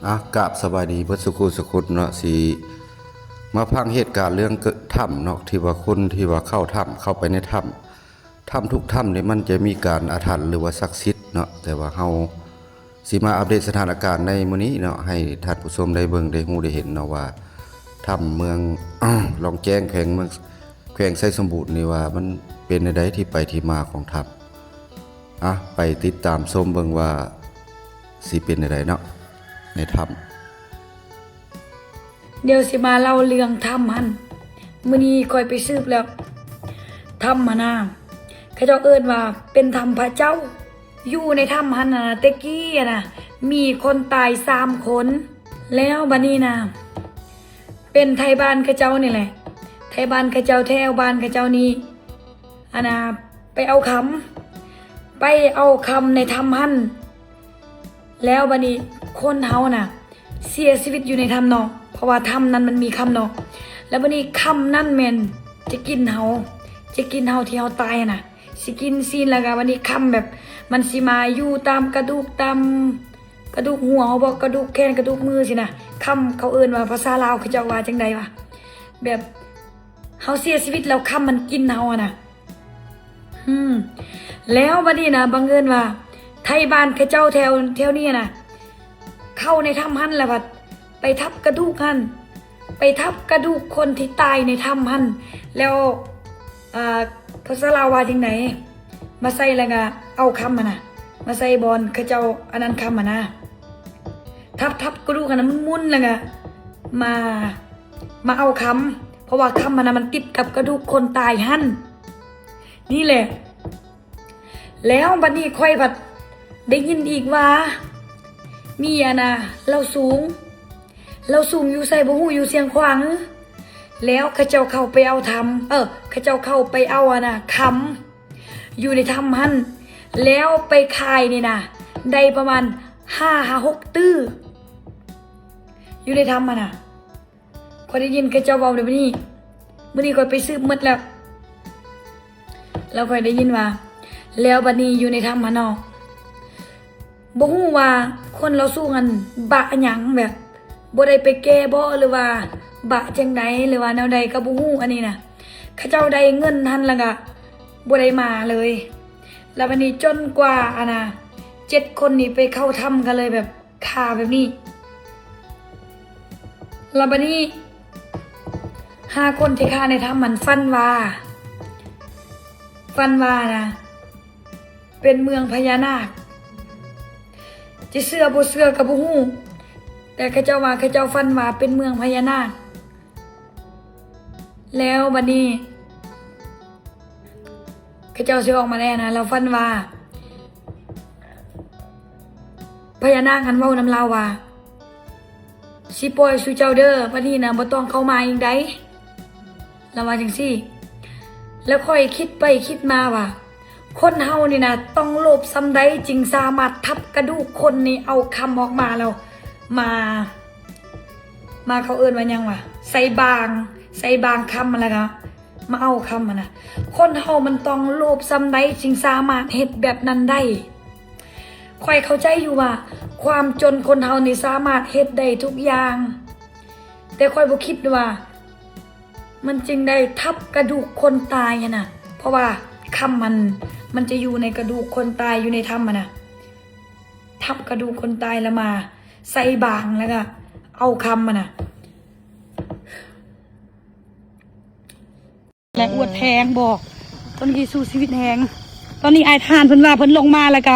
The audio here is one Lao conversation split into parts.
ອາ ກາບສະບາຍດີເບິດສູ່ຄູ່ສູ່ຄົນເນາະ ຊິມາຟັງເຫດການເລື່ອງຖ້ຳເນາະ ທີ່ວ່າຄົນທີ່ວ່າເຂົ້າຖ້ຳ ເຂົ້າໄປໃນຖ້ຳ ຖ້ຳທຸກຖ້ຳນີ້ມັນຈະມີການອາຖັນ ຫຼືວ່າສັກສິດເນາະ ແຕ່ວ່າເຮົາຊິມາອັບເດດສະຖານະການໃນມື້ນີ້ເນາະ ໃຫ້ທ່ານຜູ້ຊົມໄດ້ເບິ່ງໄດ້ຮູ້ໄດ້ເຫັນເນາະວ່າ ຖ້ຳເມືອງ ລ້ອງແຈ້ງ ແຂວງເມືອງ ແຂວງໄຊສົມບູນນີ້ວ່າມັນເປັນແນວໃດ ທີ່ໄປທີ່ມາຂອງຖ້ຳ. ອາ ໄປຕິດຕາມຊົມເບິ່ງວ່າຊິເປັນແນວໃດເນາະ ໃນຖ້ຳ. ດຽວຊິມາເລົ່າເລື່ອງຖ້ຳຫັ້ນ. ມື້ນີ້ຂ້ອຍໄປສືບແລ້ວ ຖ້ຳຫັ້ນນາ ເຂົາເຈົ້າເອີ້ນວ່າເປັນຖ້ຳພະເຈົ້າ. ຢູ່ໃນຖ້ຳຫັ້ນນະ ແຕ່ກີ້ຫັ້ນນະ ມີຄົນຕາຍສາມຄົນ. ແລ້ວບາດນີ້ນະ ເປັນໄທບ້ານເຂົາເຈົ້ານີ້ແຫຼະ ໄທບ້ານເຂົາເຈົ້າແຖວບ້ານເຂົາເຈົ້ານີ້ ອັນນາ ໄປເອົາຄຳ ໄປເອົາຄຳໃນຖ້ຳຫັ້ນ. ແລ້ວບາດນີ້ຄົນເຮົານະ ເສຍຊີວິດຢູ່ໃນຖ້ຳເນາະ ເພາະວ່າຖ້ຳນັ້ນມັນມີຄຳເນາະ. ແລ້ວບາດນີ້ຄຳນັ້ນແມ່ນຈະກິນເຮົາ ຈະກິນເຮົາທີ່ເຮົາຕາຍຫັ້ນນະ ຊິກິນຊີ້ນ ແລ້ວກະບາດນີ້ຄຳແບບ ມັນຊິມາຢູ່ຕາມກະດູກ ຕາມກະດູກຫົວເຮົາບໍ ກະດູກແຂນ ກະດູກມືຊີ້ນະ. ຄຳເຂົາເອີ້ນວ່າ ພາສາລາວເຂົາເຈົ້າວ່າຈັ່ງໃດວະ ແບບເຮົາເສຍຊີວິດແລ້ວຄຳມັນກິນເຮົາຫັ້ນນະ. ອືມ ແລ້ວບາດນີ້ນະ ບັງເອີນວ່າໄທບ້ານເຂົາເຈົ້າແຖວ ແຖວນີ້ນະ ເຂົ້າໃນຖ້ຳຫັ້ນ ແລ້ວພັດໄປທັບກະດູກຫັ້ນ ໄປທັບກະດູກຄົນທີ່ຕາຍໃນຖ້ຳຫັ້ນ. ແລ້ວ ອາ ພາສາລາວວ່າຈັ່ງໃດ ມາໃສ່ ແລ້ວກະເອົາຄຳຫັ້ນນະ ມາໃສ່ບ່ອນເຂົາເຈົ້າອັນນັ້ນຄຳຫັ້ນນະ ທັບ ທັບກະດູກຫັ້ນນະ ໝຸນໆ ແລ້ວກະມາ ມາເອົາຄຳ ເພາະວ່າຄຳຫັ້ນນະ ມັນຕິດກັບກະດູກຄົນຕາຍຫັ້ນ. ນີ້ແຫຼະ ແລ້ວບາດນີ້ຂ້ອຍພັດໄດ້ຍິນອີກວ່າ ມີອັນນາ ລາວສູງ ລາວສູງຢູ່ໃສບໍ່ຮູ້ ຢູ່ຊຽງຂວາງ. ແລ້ວເຂົາເຈົ້າເຂົ້າໄປເອົາຖ້ຳ ເອີ ເຂົາເຈົ້າເຂົ້າໄປເອົາອັນນາ ຄຳຢູ່ໃນຖ້ຳຫັ້ນ ແລ້ວໄປຂາຍນີ້ນະ ໄດ້ປະມານຫ້າຫາຫົກຕື້ ຢູ່ໃນຖ້ຳຫັ້ນນະ. ຂ້ອຍໄດ້ຍິນເຂົາເຈົ້າເວົ້າແບບນີ້ ມື້ນີ້ຂ້ອຍໄປສືບໝົດແລ້ວ ແລ້ວຂ້ອຍໄດ້ຍິນວ່າ ແລ້ວບາດນີ້ຢູ່ໃນຖ້ຳຫັ້ນເນາະ ບໍ່ຮູ້ວ່າຄົນລາວສູງຫັ້ນບະຫຍັງ ແບບບໍ່ໄດ້ໄປແກ້ບໍ ຫຼືວ່າບະຈັ່ງໃດ ຫຼືວ່າແນວໃດກະບໍ່ຮູ້. ອັນນີ້ນະ ເຂົາເຈົ້າໄດ້ເງິນຫັ້ນ ແລ້ວກະບໍ່ໄດ້ມາເລີຍ. ແລ້ວບາດນີ້ຈົນກວ່າອັນນາ ເຈັດຄົນນີ້ໄປເຂົ້າຖ້ຳ ກະເລີຍແບບ ຂ້າແບບນີ້ ແລ້ວບາດນີ້ຫ້າຄົນທີ່ຂ້າໃນຖ້ຳຫັ້ນຝັນວ່າ ຝັນວ່ານະ ເປັນເມືອງພະຍານາກ. ຈະເຊື່ອບໍ່ເຊື່ອກະບໍ່ຮູ້ ແຕ່ເຂົາເຈົ້າວ່າ ເຂົາເຈົ້າຝັນວ່າເປັນເມືອງພະຍານາກ. ແລ້ວບາດນີ້ ເຂົາເຈົ້າຊິອອກມາແລ້ວນະ ລາວຝັນວ່າ ພະຍານາກຫັ້ນເວົ້ານຳລາວວ່າ ຊິປ່ອຍສູ່ເຈົ້າເດີ ບາດນີ້ນະ ບໍ່ຕ້ອງເຂົ້າມາອີກໃດ ລາວວ່າຈັ່ງຊີ້. ແລ້ວຂ້ອຍຄິດໄປຄິດມາວ່າ ຄົນເຮົານີ້ນະ ຕ້ອງໂລບສ່ຳໃດ ຈຶ່ງສາມາດທັບກະດູກຄົນນີ້ ເອົາຄຳອອກມາແລ້ວ ມາ ມາ ເຂົາເອີ້ນວ່າຫຍັງຫວາ ໃສ່ບາງ ໃສ່ບາງຄຳ ແລ້ວກະມາເອົາຄຳຫັ້ນນະ. ຄົນເຮົາມັນຕ້ອງໂລບສ່ຳໃດ ຈຶ່ງສາມາດເຮັດແບບນັ້ນໄດ້? ຂ້ອຍເຂົ້າໃຈຢູ່ວ່າ ຄວາມຈົນຄົນເຮົານີ້ສາມາດເຮັດໄດ້ທຸກຢ່າງ, ແຕ່ຂ້ອຍບໍ່ຄິດວ່າ ມັນຈຶ່ງໄດ້ທັບກະດູກຄົນຕາຍຫັ້ນນະ, ເພາະວ່າຄຳມັນ ມັນຈະຢູ່ໃນກະດູກຄົນຕາຍ ຢູ່ໃນຖ້ຳຫັ້ນນະ, ທັບກະດູກຄົນຕາຍແລ້ວມາໃສ່ບາງ ແລ້ວກະເອົາຄຳຫັ້ນນະ. ແລະອວດແພງບໍ ຕອນນີ້ສູ້ຊີວິດແຮງ. ຕອນນີ້ອ້າຍທ່ານເພິ່ນວ່າເພິ່ນລົງມາ ແລ້ວກະ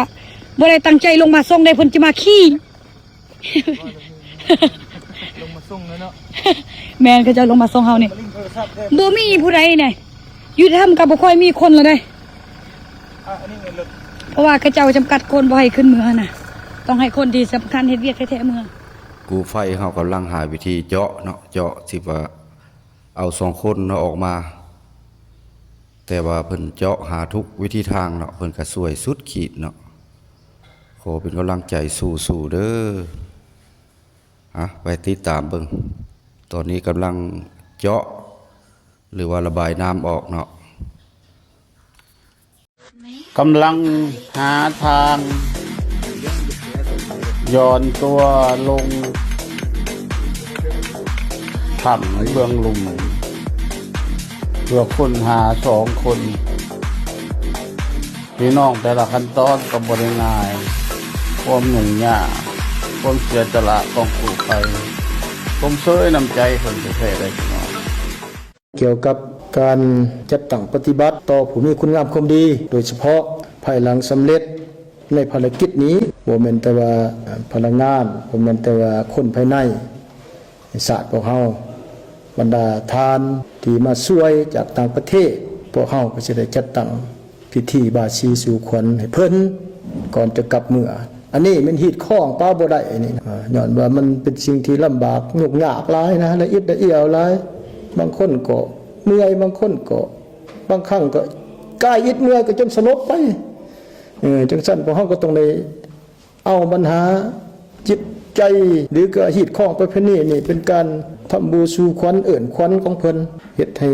ບໍ່ໄດ້ຕັ້ງໃຈລົງມາສົ່ງເດ້ ເພິ່ນຈະມາຂີ່ ລົງມາສົ່ງແລ້ວເນາະ. ແມ່ນ ເຂົາເຈົ້າລົງມາສົ່ງເຮົານີ້. ບໍ່ມີຜູ້ໃດໃດ ຢູ່ຖ້ຳກໍບໍ່ຄ່ອຍມີຄົນແລ້ວເດ້. ເພາະວ່າເຂົາເຈົ້າຈຳກັດຄົນບໍ່ໃຫ້ຂຶ້ນເມືອນະ, ຕ້ອງໃຫ້ຄົນທີ່ສຳຄັນເຮັດວຽກແທ້ໆເມືອ. ກູ້ໄພເຮົາກຳລັງຫາວິທີເຈາະເນາະ, ເຈາະທີ່ວ່າ ເອົາສອງຄົນເນາະອອກມາ, ແຕ່ວ່າເພິ່ນເຈາະຫາທຸກວິທີທາງເນາະ, ເພິ່ນກະຊ່ວຍສຸດຂີດເນາະ. ຂໍເປັນກຳລັງໃຈສູ້ໆເດີ. ອະ ໄປຕິດຕາມເບິ່ງ, ຕອນນີ້ກຳລັງເຈາະ ຫຼືວ່າລະບາຍນ້ຳອອກເນາະ. ກຳລັງຫາທາງ. ຍ້ອນຕົວລົງຖ້ຳເບື້ອງລຸ່ມ ເພື່ອຄົ້ນຫາສອງຄົນ. ພີ່ນ້ອງແຕ່ລະຂັ້ນຕອນກໍບໍ່ໄດ້ງ່າຍ, ຄວາມຫຍຸ້ງຍາກ, ຄວາມເສຍສະຫຼະຂອງກູ້ໄພ, ຊົມເຊີຍນ້ຳໃຈເພິ່ນແທ້ໆ ເດ້ພີ່ນ້ອງ. ກ່ຽວກັບການຈັດຕັ້ງປະຕິບັດຕໍ່ຜູ້ມີຄຸນງາມຄວາມດີ, ໂດຍສະເພາະພາຍຫຼັງສຳເລັດໃນພາລະກິດນີ້, ບໍ່ແມ່ນແຕ່ວ່າພະນັກງານ, ບໍ່ແມ່ນແຕ່ວ່າຄົນພາຍໃນຊາດພວກເຮົາ, ບັນດາທ່ານທີ່ມາຊ່ວຍຈາກຕ່າງປະເທດ, ພວກເຮົາກໍຊິໄດ້ຈັດຕັ້ງພິທີບາສີສູ່ຂວັນໃຫ້ເພິ່ນ ກ່ອນຈະກັບເມືອ. ອັນນີ້ແມ່ນຮີດຄອງປະບໍ່ໄດ້ ອັນນີ້ນະ, ຍ້ອນວ່າມັນເປັນສິ່ງທີ່ລຳບາກ ຫຍຸ້ງຍາກຫຼາຍນະ, ລະອິດລະອຽວຫຼາຍ. ບາງຄົນກໍເມື່ອຍ, ບາງຄົນກໍ ບາງຄັ້ງກໍກາຍອິດເມື່ອຍກໍຈົນສະຫຼົບໄປ. ເອີ ຈັ່ງຊັ້ນພວກເຮົາກໍຕ້ອງໄດ້ເອົາບັນຫາຈິດໃຈ ຫຼືກໍຮີດຄອງປະເພນີນີ້ ເປັນການທຳບູສູ່ຂວັນ ເອີ້ນຂວັນຂອງເພິ່ນ, ເຮັດໃຫ້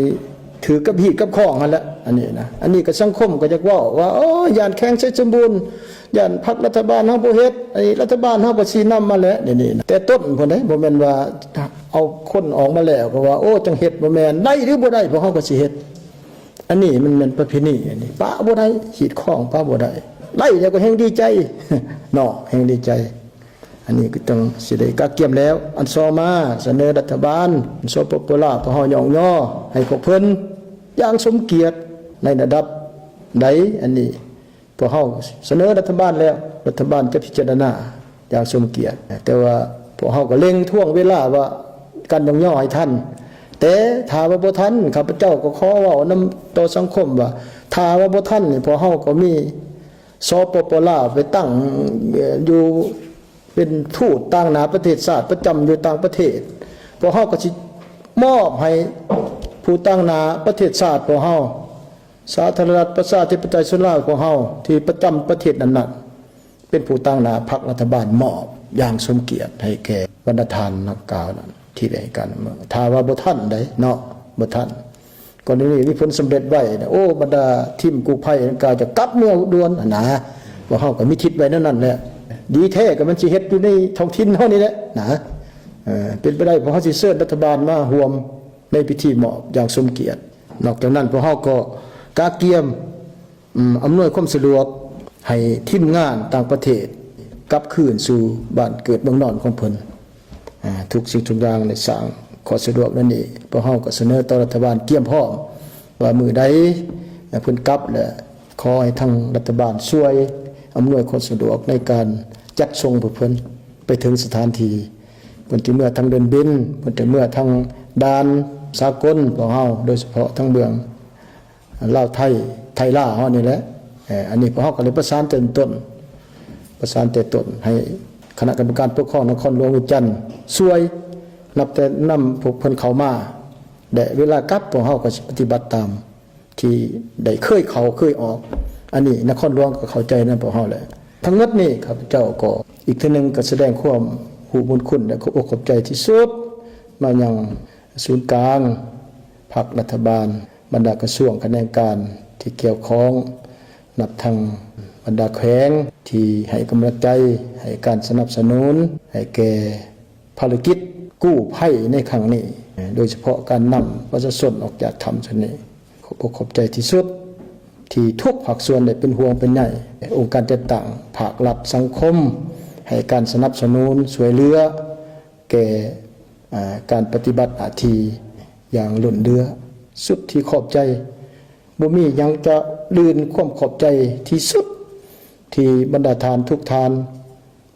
ຖືກກັບຮີດກັບຄອງຫັ້ນແຫຼະ ອັນນີ້ນະ. ອັນນີ້ກໍສັງຄົມກໍຢາກເວົ້າວ່າ ໂອ້ ຢ້ານແຂວງໄຊສົມບູນ ຢ້ານພັກລັດຖະບານເຮົາບໍ່ເຮັດ, ໄອ້ລັດຖະບານເຮົາກໍຊີ້ນຳມາແຫຼະ ນີ້ນະ. ແຕ່ຕົ້ນພຸ້ນເດ້ ບໍ່ແມ່ນວ່າເອົາຄົນອອກມາແລ້ວກໍວ່າ ໂອ້ ຈັ່ງເຮັດ, ບໍ່ແມ່ນ. ໄດ້ຫຼືບໍ່ໄດ້ ພວກເຮົາກໍຊິເຮັດ. ອັນນີ້ມັນແມ່ນປະເພນີ, ອັນນີ້ປະບໍ່ໄດ້, ຮີດຄອງປະບໍ່ໄດ້. ໄດ້ແລ້ວກໍແຮ່ງດີໃຈເນາະ, ແຮ່ງດີໃຈ. ອັນນີ້ກໍຕ້ອງຊິໄດ້ກະກຽມແລ້ວ. ອັນສອງມາ ສະເໜີລັດຖະບານ ສປປ ລາວ ພວກເຮົາຍ້ອງຍໍໃຫ້ພວກເພິ່ນຢ່າງສົມກຽດໃນລະດັບໃດ, ອັນນີ້ ພວກເຮົາສະເໜີລັດຖະບານແລ້ວ, ລັດຖະບານຈະພິຈາລະນາຢ່າງສົມກຽດ. ແຕ່ວ່າພວກເຮົາກໍເລັ່ງທວງເວລາວ່າການຍ້ອງຍໍໃຫ້ທັນ. ແຕ່ຖ້າວ່າບໍ່ທັນ, ຂ້າພະເຈົ້າກໍຂໍເວົ້ານຳຕໍ່ສັງຄົມວ່າ ຖ້າວ່າບໍ່ທັນນີ້ ພວກເຮົາກໍມີ ສປປ ລາວ ໄປຕັ້ງ ເອີ ຢູ່ ເປັນທູດຕາງໜ້າປະເທດຊາດປະຈຳຢູ່ຕ່າງປະເທດ. ພວກເຮົາກໍຊິມອບໃຫ້ຜູ້ຕາງໜ້າປະເທດຊາດພວກເຮົາ ສາທາລະນະລັດປະຊາທິປະໄຕສ່ວນລາວຂອງເຮົາ ທີ່ປະຈຳປະເທດນັ້ນໆ ເປັນຜູ້ຕາງໜ້າພັກລັດຖະບານ ມອບຢ່າງສົມກຽດໃຫ້ແກ່ບັນດາທ່ານດັ່ງກ່າວນັ້ນ ທີ່ໄດ້ການເມືອງ. ຖ້າວ່າບໍ່ທັນໃດເນາະ, ບໍ່ທັນ, ກໍນີ້ມີຜົນສຳເລັດໄວນະ, ໂອ້ ບັນດາທີມກູ້ໄພດັ່ງກ່າວຈະກັບເມືອດ່ວນຫັ້ນນະ. ພວກເຮົາກໍມີທິດໄວ້ແນວນັ້ນແຫຼະ, ດີແທ້ກໍແມ່ນຊິເຮັດຢູ່ໃນທ້ອງຖິ່ນເຮົານີ້ແຫຼະນະ. ເອີ ເປັນໄປໄດ້ ພວກເຮົາຊິເຊີນລັດຖະບານມາຮ່ວມ ໃນພິທີມອບຢ່າງສົມກຽດ. ນອກຈາກນັ້ນ ພວກເຮົາກໍກະກຽມ ອຳນວຍຄວາມສະດວກໃຫ້ທີມງານຕ່າງປະເທດກັບຄືນສູ່ບ້ານເກີດເມືອງນອນຂອງເພິ່ນ. ອາ ທຸກສິ່ງທຸກຢ່າງໄດ້ສ້າງຂໍ້ສະດວກແນວນີ້. ພວກເຮົາກໍສະເໜີຕໍ່ລັດຖະບານກຽມພ້ອມວ່າມື້ໃດເພິ່ນກັບ ແລະ ຂໍໃຫ້ທາງລັດຖະບານຊ່ວຍອຳນວຍຄວາມສະດວກໃນການຈັດສົ່ງພວກເພິ່ນໄປເຖິງສະຖານທີ່. ເພິ່ນຈະເມືອທາງເດີ່ນບິນ, ເພິ່ນຈະເມືອທາງດ່ານສາກົນຂອງເຮົາ, ໂດຍສະເພາະທາງເບື້ອງລາວໄທ, ໄທລາວເຮົານີ້ແຫຼະ. ເອີ ອັນນີ້ພວກເຮົາກໍໄດ້ປະສານແຕ່ຕົ້ນ, ປະສານແຕ່ຕົ້ນໃຫ້ຄະນະກຳມະການປົກຄອງນະຄອນຫຼວງວຽງຈັນຊ່ວຍ, ນັບແຕ່ນຳພວກເພິ່ນເຂົ້າມາ ແລະ ເວລາກັບ ພວກເຮົາກໍຊິປະຕິບັດຕາມ ທີ່ໄດ້ເຄີຍເຂົ້າເຄີຍອອກ. ອັນນີ້ນະຄອນຫຼວງກໍເຂົ້າໃຈນຳພວກເຮົາແຫຼະ. ທັງໝົດນີ້ ຂ້າພະເຈົ້າກໍອີກເທື່ອໜຶ່ງກໍສະແດງຄວາມຮູ້ບຸນຄຸນ ແລະ ຂອບອົກຂອບໃຈທີ່ສຸດມາຍັງສູນກາງພັກລັດຖະບານ, ບັນດາກະຊວງຂະແໜງການທີ່ກ່ຽວຂ້ອງ, ນັບທັງບັນດາແຂວງທີ່ໃຫ້ກຳລັງໃຈ, ໃຫ້ການສະໜັບສະໜູນໃຫ້ແກ່ ພາລະກິດກູ້ໄພໃນຄັ້ງນີ້, ໂດຍສະເພາະການນຳປະຊາຊົນອອກຈາກຖ້ຳຊຸດນີ້. ຂໍຂອບອົກຂອບໃຈທີ່ສຸດ ທີ່ທຸກພາກສ່ວນໄດ້ເປັນຫ່ວງເປັນໃຍ, ອົງການຈັດຕັ້ງ, ພາກລັດ, ສັງຄົມ ໃຫ້ການສະໜັບສະໜູນຊ່ວຍເຫຼືອແກ່ ອາ ການປະຕິບັດໜ້າທີ່ຢ່າງລົ້ນເຫຼືອ. ສຸດທີ່ຂອບໃຈ, ບໍ່ມີຫຍັງຈະລື່ນຄວາມຂອບໃຈທີ່ສຸດ ທີ່ບັນດາທ່ານທຸກທ່ານ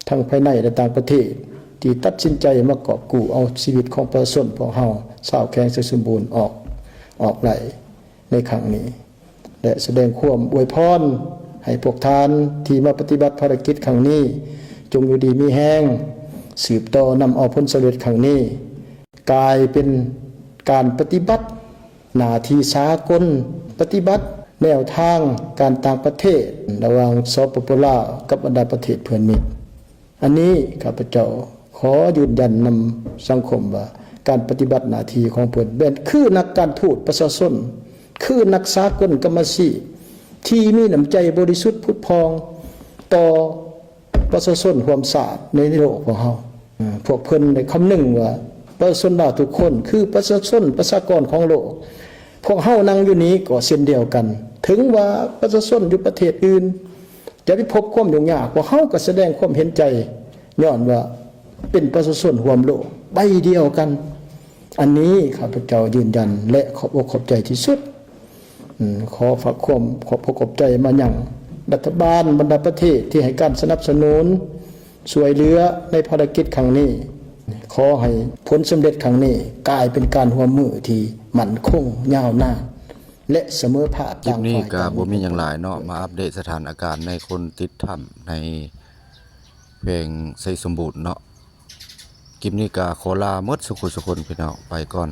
ທັງພາຍໃນ ແລະ ຕ່າງປະເທດ ທີ່ຕັດສິນໃຈມາກອບກູ້ເອົາຊີວິດຂອງປະຊາຊົນພວກເຮົາ ຊາວແຂວງໄຊສົມບູນ ອອກ, ອອກໄດ້ໃນຄັ້ງນີ້ ແລະ ສະແດງຄວາມອວຍພອນໃຫ້ພວກທ່ານທີ່ມາປະຕິບັດພາລະກິດຄັ້ງນີ້ ຈົ່ງຢູ່ດີມີແຮງ, ສືບຕໍ່ນຳເອົາຜົນສຳເລັດຄັ້ງນີ້ ກາຍເປັນການປະຕິບັດ ໜ້າທີ່ສາກົນ, ປະຕິບັດແນວທາງການຕ່າງປະເທດລະຫວ່າງ ສປປ ລາວ ກັບບັນດາປະເທດເພື່ອນມິດ. ອັນນີ້ຂ້າພະເຈົ້າຂໍຢືນຢັນນຳສັງຄົມວ່າ ການປະຕິບັດໜ້າທີ່ຂອງເພິ່ນແມ່ນຄືນັກການທູດປະຊາຊົນ, ຄືນັກສາກົນກຳມະຊີບທີ່ມີນ້ຳໃຈບໍລິສຸດຜຸດຜ່ອງຕໍ່ ປະຊາຊົນຮ່ວມຊາດໃນໂລກຂອງເຮົາ. ເອີ ພວກເພິ່ນໄດ້ຄຳນຶງວ່າ ປະຊາຊົນລາວທຸກຄົນຄືປະຊາຊົນ ປະຊາກອນຂອງໂລກ. ພວກເຮົານັ່ງຢູ່ນີ້ກໍເຊັ່ນດຽວກັນ, ເຖິງວ່າປະຊາຊົນຢູ່ປະເທດອື່ນຈະໄປພົບຄວາມຫຍຸ້ງຍາກ, ພວກເຮົາກໍສະແດງຄວາມເຫັນໃຈ ຍ້ອນວ່າເປັນປະຊາຊົນຮ່ວມໂລກໃບດຽວກັນ. ອັນນີ້ຂ້າພະເຈົ້າຢືນຢັນ ແລະ ຂອບອົກຂອບໃຈທີ່ສຸດ. ອືມ ຂໍຝາກຄວາມຂອບອົກຂອບໃຈມາຍັງລັດຖະບານບັນດາປະເທດທີ່ໃຫ້ການສະໜັບສະໜູນ ຊ່ວຍເຫຼືອໃນພາລະກິດຄັ້ງນີ້. ຂໍໃຫ້ຜົນສຳເລັດຄັ້ງນີ້ກາຍເປັນການຮ່ວມມືທີ່ໝັ້ນຄົງ, ຍາວນານ ແລະ ສະເໝີພາບ. ຄລິບນີ້ກໍບໍ່ມີຫຍັງຫຼາຍເນາະ, ມາອັບເດດສະຖານະການໃນຄົນຕິດຖ້ຳໃນແຂວງໄຊສົມບູນເນາະ. ຄລິບນີ້ກໍຂໍລາໝົດສຸຜູ້ສຸຄົນພີ່ນ້ອງ ໄປກ່ອນ.